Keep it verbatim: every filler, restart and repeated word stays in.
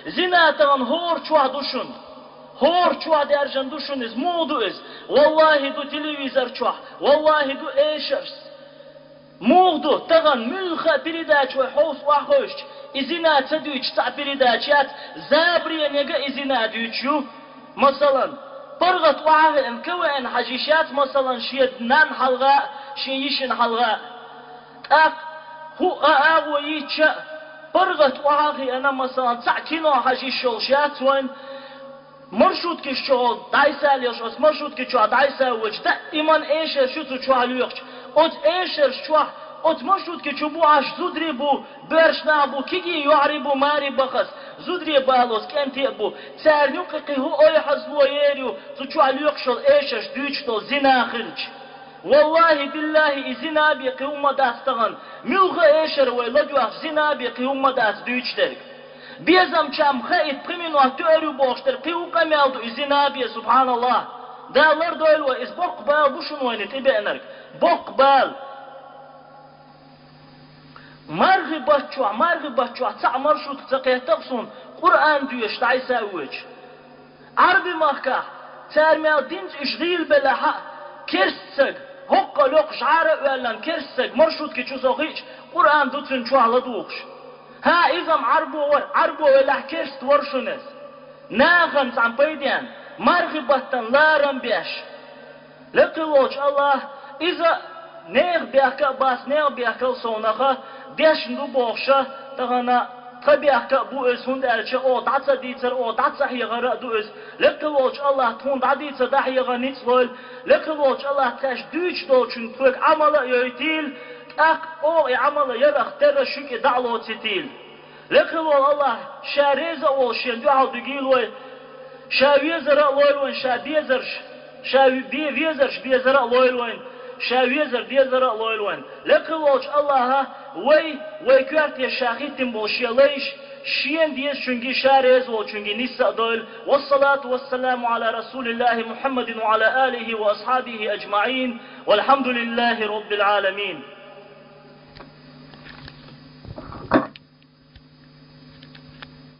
Зина тахана хӀора чохь ду шуна. ХӀора чохь даьржина ду шуна иза. Муха ду иза? Валлахи, ду телевизор чохь. Валлахи, ду эшарс. Муха ду? Тахана муьлхха а передача вай хьовса охьахевшича, и зина ца дуьйцуш цхьа а передача яц, Забренега и зина дуьйцуш ю. Масалан, паргӀат охьахиъна КВН хьажа йиш яц, масалан, шен нанна хьалха а, шен йишина хьалха а. ТӀаккха хӀуъа а агӀо йича а, паргӀат охьахиъна, масалан, цхьаъ кино хьажа йиш йолуш яц вайн. Маршруткаш чохь дӀасалелаш, оцу маршрутки чохь дӀасавоьдуш, даиман эшарш ю цу чохь лоькхуш. Оцу эшарш чохь, оцу маршрутки чу бу Ӏаш зударий бу, боьрша нах бу, кегий йоьхьарий бу, маре бахаза, зударий балоца кӀентий а бу. Царна юккъе кхин хӀун ойхьазло ер ю, цу чохь лоькхуш йолу эшарш дуьйцуш долу зина хилча. Валлахи, биллахи, и зина бен кхин хӀумма дац тахана. Муьлхха а эшар вай ладоьгӀча, зина бен кхин хӀумма дац дуьйцуш дерг. Безамчарна хаийта пхи минот тоьар ю бохуш дерг кхин хӀун къамел ду и зина бен, субханаллахӀ. Дала лардойла вай, иза боккха бала бу шуна вайна тӀебеанарг. Боккха бала. Мархи баттахь, мархи баттахь цхьаъ маршрутка ца кхеттара суна, Къуръан доьшуш дӀасавоьдуш. Ӏарби махкахь, цара мел динца уьш гӀийла белахь а, керста стаг, хӀокху локху жӀара а оьллина керста стаг, маршрутки чу со хиъча, Къуръан ду цуьнан чохь ладугӀуш. ХӀа, иза-м Ӏарбо вара, Ӏарбо велахь керста вара шуна иза. Нахана цхьаьна пайденна, мархи баттана ларам беш. Лекха волчу АллахӀа иза нехан бехка а бац, нехан бехкал совнаха дешна ду бохуша, тахана тхан бехка а бу иза, хӀунда аьлча оха дӀа ца дийцар, оха дӀа ца хьехара а ду иза. Лекха волчу АллахӀа тхуна дӀадийца дӀахьеха ницкъ лойла. Лекха волчу АллахӀа тхаьш дуьйцуш долчун тхоьга Ӏамал а йойтийла, тӀаккха оха и Ӏамал а ярах терра шуьга дӀа а лоцуьйтийла. Лекха волу АллахӀа ша реза а волуш шена дуьхьал дуьгийла вай. Ша везара а лойла вайн, ша безарш, ша ве-, везарш безара а лойла вайн, ша везар дезара а лойла вайн. Лекха волчу АллахӀа вай, вай коьрте ша хӀиттина болу шен лайш, шена дезачуьнга, ша реза волчуьнга нисса а дойла. Вассалату вассаламу Ӏала расулиллахӀи Мухьаммадин ва Ӏала алихӀи ва асхьабихӀи аджмаӀин. ВалхьамдулиллахӀи роббил Ӏаламин.